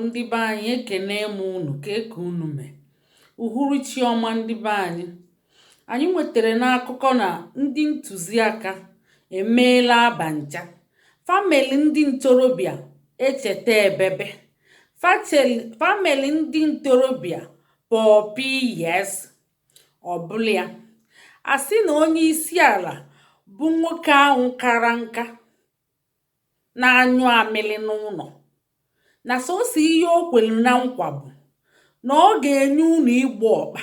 Ndị be anyị, ekene m unu. Ka unu mee. Uhuruchi ọma, ndị be anyị. Anyị nwetara n'akụkọ na ndị ntụziaka emeela abancha family ndị ntorobịa echeta ebebe family ndị ntorobịa pọpi. Yes, ọ bụla ya a sị na onye isi ala bụ nwoke ahụ kara nka na-anyụ amịlị n'ụlọ, na sọsọ ihe o kwelu na nkwa bụ na ọ ga-enye unu ịgba ọkpa,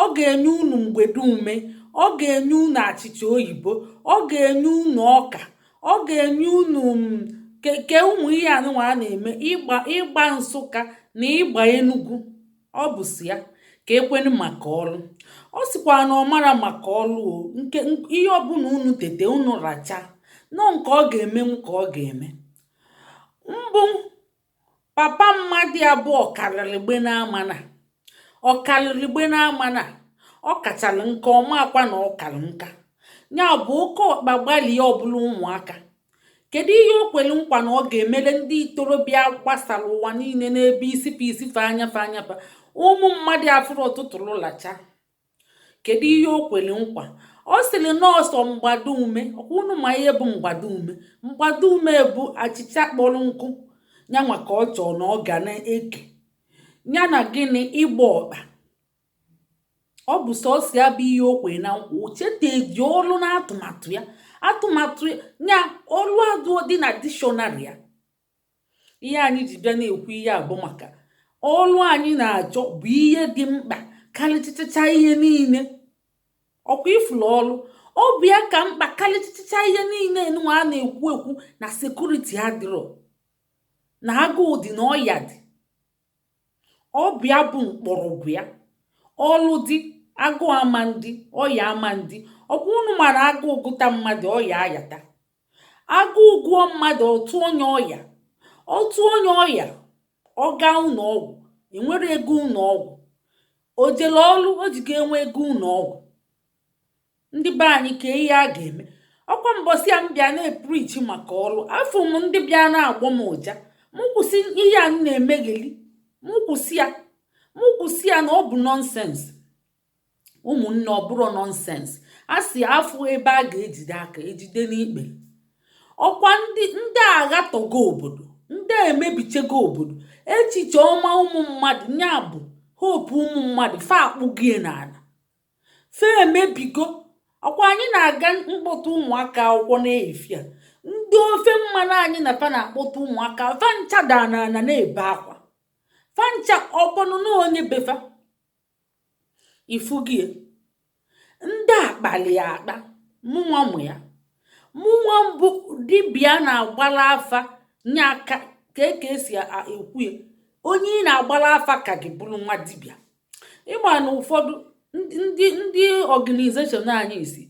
ọ ga-enye unu mgbede ume, ọ ga-enye unu achịcha oyibo, ọ ga-enye unu ọka, ọ ga-enye unu keke ụmụ ihe anụnwa a na-eme ịgba ịgba Nsụka na ịgba Enugu. Ọ bụ si ya ka ekwenu maka ọlụ. Ọ sịkwa na ọ mara maka ọlụ o nke ihe ọbụla unu tete unu racha nọ nke ọ ga-emenwu ka ọ ga-eme. Mbụ papa mmadụ abụọ karịrị gbe n'amana, ọkarịrị gbe n'amana, ọ kachalụ nka ọma akwa na ọkalụ nka ya bụ oke ọkpa gbalie ọbụla ụmụaka. Kedu ihe o kwere nkwa na ọ ga-emere ndị ntorobịa gbasara ụwa niile n'ebe isife isife anyafe anyafe ụmụ mmadụ afụrụ ụtụtụ lụlacha? Kedu ihe o kwere nkwa? Ọ sịrị nọọsụ mgbado ume. Ọkwa unu ma ihe bụ mgbado ume? Mgbado ume bụ achịcha kpọrọ nkụ nyanwa ka ọ chọọ na ọ ga na-eke ya na gịnị? Ịgba ọkpa. Ọ bụ sọsọ ya bụ ihe o kwere na nkwa. O cheteji ọlụ na atụmatụ ya, atụmatụ ya ọlụ adụọ dị na dictionary ya. Ihe anyị ji bịa na-ekwu ihe a bụ maka ọlụ anyị na-achọ bụ ihe dị mkpa karịchacha ihe niile. Ọkwa ifuru ọlụ, ọ bụ ya ka mkpa karịchacha ihe niile nwa a na-ekwu ekwu na security adịrọ, na agụụ dị, na ọya dị. Ọ bụ ya bụ mkpọrọgwụ ya. Ọlụ dị, agụụ ama ndị, ọya ama ndị. Ọkwa unu mara, agụụ gụta mmadụ, ọya ayata. Agụụ gụọ mmadụ, otu onye ọya, otu onye ọya, ọ gaa ụlọ ọgwụ, enwere ego ụlọ ọgwụ. O jere ọlụ o ji ga enwe ego ụlọ ọgwụ. Ndị be anyị, ka ihe a ga-eme? Ọkwa mbọsị a m bịa na-epreach maka ọlụ, afọ m ndị bịa na-agbọ m ụja m kwụsị ihe a m na-emegheli, m kwụsị ya, m kwụsị ya, na ọ bụ nonsense. Ụmụnne, ọ bụrụ nonsense, a sị afụ ebe a ga-ejide aka ejide n'ikpe. Ọkwa ndị aghatọgo obodo, ndị emebichego obodo, echiche ọma ụmụ mmadụ nya bụ hope ụmụ mmadụ fa akpụgie n'ala, fa emebigo. Ọkwa anyị na-aga mkpọta ụmụaka akwụkwọ na-efia, ndị ofe mmanụ anyị na fa na-akpọta ụmụaka, fa ncha daa n'ala na-ebe akwa, fa ncha ọbọnụ na onye befa ifugie. Ndị akpali akpa mụnwa mụ ya, mụnwa mbụ dibịa na-agbara afa nye aka ka esi ekwu ya. Onye ị na-agbara afa ka gị bụrụ nwa dibịa. Ịma na ụfọdụ ndị organization anyị si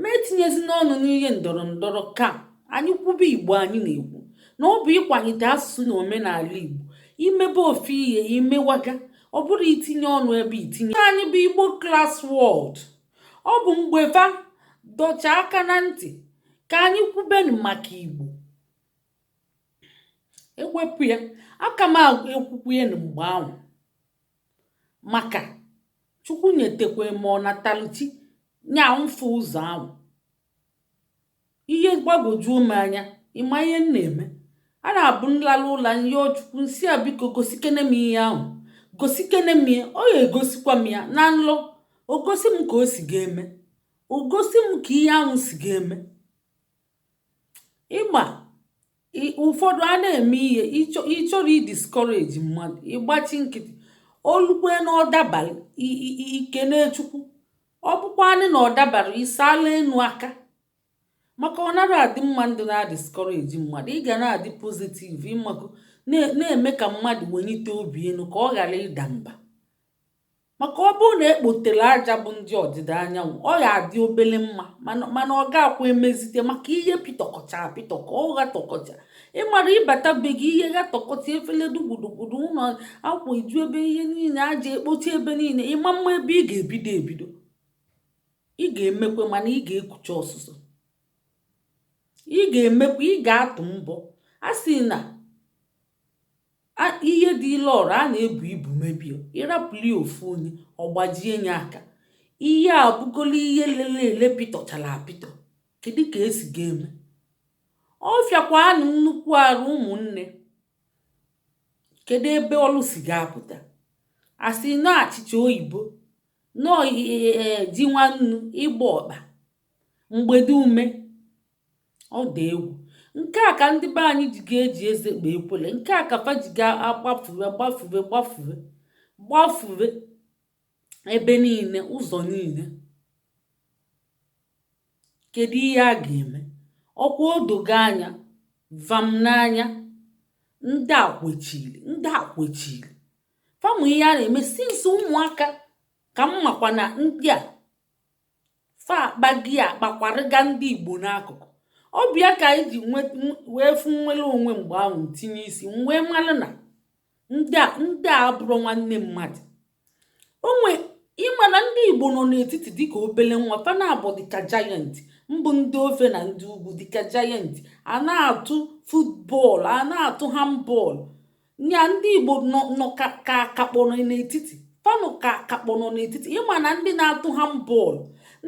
ma etinyezi n'ọnụ n'ihe ndọrọ ndọrọ, ka anyị kwube Igbo. Anyị na-ekwu na ọ bụ ịkwalite asụsụ na omenala Igbo. Imebe ofu ihe imewaga, ọ bụrụ itinye ọnụ ebe itinye anyị bụ Igbo Class World. Ọ bụ mgbe fa dọcha aka na ntị ka anyị kwubenu maka Igbo, ewepụ ya aka m ekwukwu ya mgbe ahụ, maka Chukwu nyetekwe ma ọ nataluchi nya mfe ụzọ ahụ. Ihe gbagwojuo m anya, ịma ihe m na-eme? A na-abụ nlala ụlọ nyọ Chukwu nsị a, biko gosikene m ihe ahụ, gosikene m ya. Ọ ya egosikwa m ya na nlọ, o gosi m ka o si ga-eme, o gosi m ka ihe ahụ si ga-eme. Ịgba ụfọdụ a na-eme ihe ịchọrọ idiscourage mmadụ, ịgbachi nkịtị olukwe na ọdabara ikene Chukwu. Ọ bụkwanị na ọ dabara, ịsala enu aka, maka ọ nara adị mma ndụ na-adiscourage mmadụ. Ị ga na-adị positive, ịmago, na-eme ka mmadụ welite obi elu ka ọ ghara ịda mba. Maka ọ bụrụ na ekpotere aja bụ ndị ọdịda anyanwụ, ọ ga-adị obele mma, mana ọ ga-akwa emezite maka ihe pịtọkọcha apịtọkọ, ọ ghatọkọcha. Ịmara ịbata be gị, ihe ghatọkọcha, efele dugbudugudu, ụlọ akwa eju ebe, ihe niile aja ekpochi ebe niile, ịma mma ebe ị ga-ebido ebido. Ị ga-emekwe, mana ị ga-ekucha ọsụsọ. Ị ga-emekwa, ị ga-atụ mbọ. A sị na Ihe dị ile ọra a na-ebu ibu mebie, ịrapụli ofu onye ọgbajie nye aka. Ihe a bụgolo ihe lele ele pịtọchara apịtọ. Kedu ka esi ga-eme? Ọ fịakwanụ nnukwu arụ, ụmụnne. Kedu ebe ọlụ si ga-apụta? Asị nọ achịcha oyibo, nọọ ji nwannu, ịgba ọkpa mgbede ume. Ọ dị egwu. Nke a ka ndị be anyị ji ga-eji eze kpee ekwele. Nke a ka fa ji ga-agbafuwe, gbafuwe, gbafuwe, gbafuwe ebe niile, ụzọ niile. Kedu ihe a ga-eme? Ọkwa odogo anya vam n'anya. Ndị a kwechiri, ndị a kwechiri famụ ihe a na-eme since ụmụaka ka m makwa na ndị a fa akpagi akpakwarịga ndị Igbo n'akụkụ. Ọ bịa ka anyị ji wee fụ nnwere onwe mgbe ahụ ntinye isi m wee malụ na ndị a abụrụ nwanne mmadụ onwe. Ịma na ndị Igbo nọ n'etiti dịka obele nwa fa na-abụ, dịka giant mbụ. Ndị ofe na ndị ugwu dịka giant a na-atụ football, a na-atụ handball. Nya ndị Igbo nọ ka akakpọ nọ n'etiti fanụ, ka akakpọ nọ n'etiti. Ịma na ndị na-atụ handball,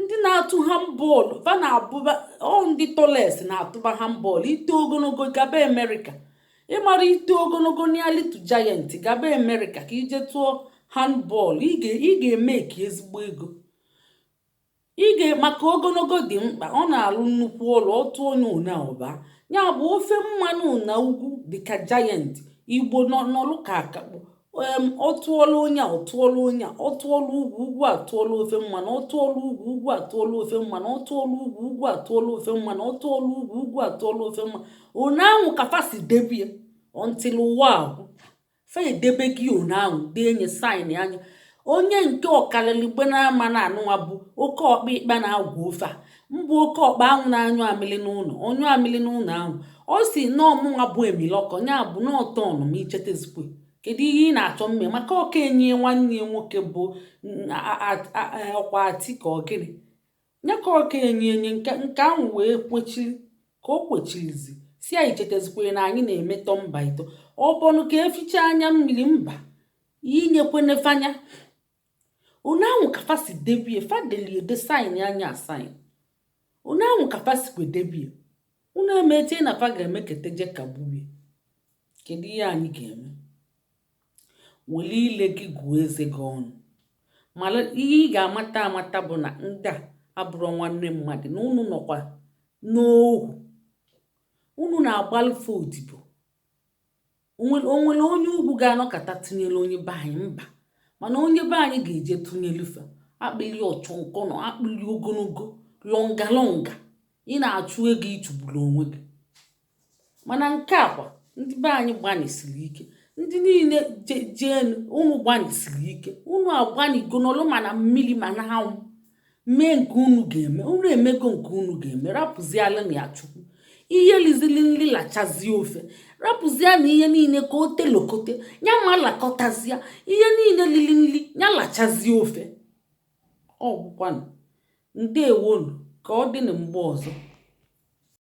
ndị na-atụ handball, fa na-abụba ọ ndị tallest na-atụba handball. Ito ogologo, gaba Amerịka. Ịmara ito ogologo nearly to giant, gaba Amerịka ka ije tụọ handball. Ị ga-eme ka ezigbo ego ị ga, maka ogologo dị mkpa. Ọ na-alụ nnukwu ọlụ. Ọtụ onye one ọba ya bụ ofe mmanụ na ugwu dịka giant. Igbo nọlụ ka akakpọ. Ọ tụọla onye a, ọ tụọla onye a, ọ tụọla ugwu, ugwu atụọla ofe mmanụ. Ọ tụọla ugwu, ugwu atụọla ofe mmanụ. Ọ tụọla ugwu, ugwu atụọla ofe mmanụ. Ọ tụọla ugwu, ugwu atụọla ofe mmanụ. One ahụ ka fa si debie until ụwa agwụ. Fa edebe gị one ahụ, denye sign anya. Onye nke ọkaliligbe na-ama na anụnwa bụ oke ọkpa ikpe na-agwa ofe a mbụ, oke ọkpa ahụ na-anyụ amịlị n'ụlọ, ọnyụ amịlị n'ụlọ ahụ. Ọ si n'ọmụnwa bụ emilọkọ ya bụ n'ọtọnụ ma ichetazikwe. Kedu ihe ị na-achọ mme maka ọka enyi nwanne ya nwoke bụ ọkwa Atiku? Ọ gịnị ya ka ọka enyi enye nke ahụ wee kwechiri ka o kwechirizi si ya ichetazikwe na anyị na-eme tọmba ito ọ bọnụ ka eficha anya mmiri mba inyekwenefanya. One ahụ ka fa si debie, fa delie sign anya sign. One ahụ ka fa sikwe debie. Unu emetie na fa ga-emekete je kagbubie. Kedu ihe anyị ga-eme? Were ile gị gụọ eze gị ọnụ. Mara ihe ị ga-amata amata bụ na ndị a abụrụ nwanne mmadụ, na unu nọkwa n'ohu, unu na-agbalịfe odibo. Onwere onye ugwu ga-anọkọta tụnyere onye be anyị? Mba. Mana onye be anyị ga-eje tụnyere akpịrị ọchọnkọnọ, akpịrị ogologo, longer longer. Ị na-achụ ego, ịchụgburu onwe gị. Mana nke a kwa, ndị be anyị gbanyesiri ike. Ndị niile jeenu, unu gbanyesiri ike. Unu agbanigo n'ọlụ, mana mmiri ma na anwụ mee nke unu ga-eme. Unu emego nke unu ga-eme. Rapụziala na ya Chukwu. Ihe lizili nri lachazie ofe, rapụzia na ihe niile ka o telokote ya ma lakọtazia ihe niile lili nri ya lachazie ofe. Ọ gwụkwanụ. Ndewonu. Ka ọ dị na mgbe ọzọ.